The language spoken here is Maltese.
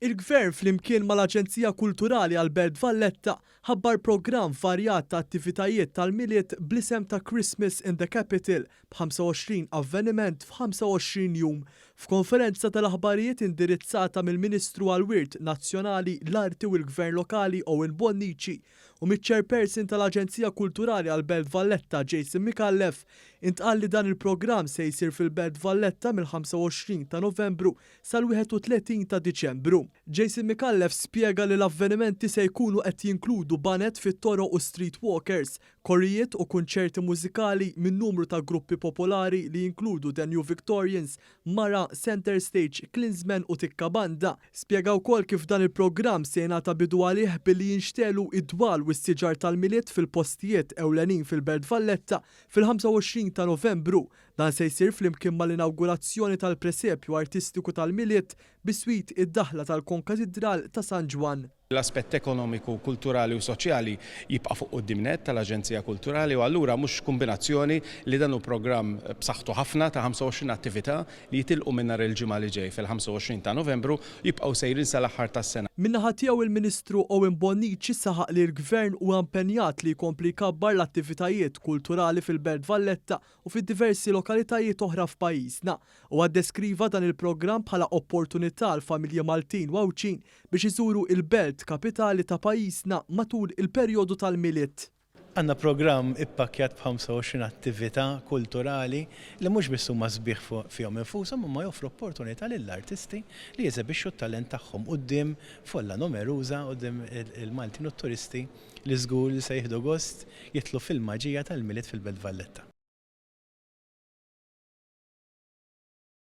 Il-Gvern flimkien mal-Aġenzija Kulturali għall-Belt Valletta ħabbar programm varjat ta' attivitajiet tal-Milied bl-isem ta' Christmas in the Capital b'25 avveniment f'25 jum. F'konferenza tal-aħbarijiet indirizzata mill-Ministru għall-Wirt Nazzjonali, l-Arti u l-Gvern Lokali Owen Bonnici u miċ-Chairperson tal-Aġenzija Kulturali għall-Belt Valletta Jason Micallef, intqal li dan il-programm se jsir fil-Belt Valletta mill-25 ta' Novembru sal-31 ta' Diċembru. Jason Micallef spjega li l-avvenimenti se jkunu qed jinkludu baned fit-toroq u street walkers, korijiet u kunċerti mużikali minn numru ta' gruppi popolari li jinkludu The New Victorians, Mara, Centre Stage, Klinsmann u Tikka Banda. Spjega wkoll kif dan il-programm se jingħata bidu għalih billi jinxtegħlu id-dwal u s-siġar tal-Milied fil-postijiet ewlenin fil-Belt Valletta fil-25 ta' Novembru. Dan se jsir flimkien mal-inawgurazzjoni tal-presepju artistiku tal-Milied biswit id-daħla tal-Konkatidral ta' San Ġwann. L-aspett ekonomiku, kulturali u soċjali jibqa' fuq quddiem nett tal-Aġenzija Kulturali u allura mhux kumbinazzjoni li dan hu programm b'saħħtu ħafna ta' 25 attività li jitilqu minn nhar il-Ġimgħa li ġej fil-25 ta' Novembru u jibqgħu sejrin sal-aħħar tas-sena. Min-naħa tiegħu il-Ministru Owen Bonnici saħaq li l-Gvern huwa impenjat li jkompli jkabbar l-attivitajiet kulturali fil-Belt Valletta u fid-diversi lokalitajiet oħra f'pajjiżna. Huwa ddeskriva dan il-programm bħala opportunità għall-familji Maltin u Għawdxin biex iżuru il-belt kapitali ta' pajjiżna matul il-perjodu tal-Milied. Għandna programm ippakkjat b'25 attività kulturali li mhux biss huma sbieħ fihom infushom imma joffru opportunità lill-artisti li jeżebixxu t-talent tagħhom quddiem folla numeruża, quddiem il-Maltin u t-turisti li żgur li se jieħdu gost jidħlu fil-maġija tal-Milied fil-Belt Valletta.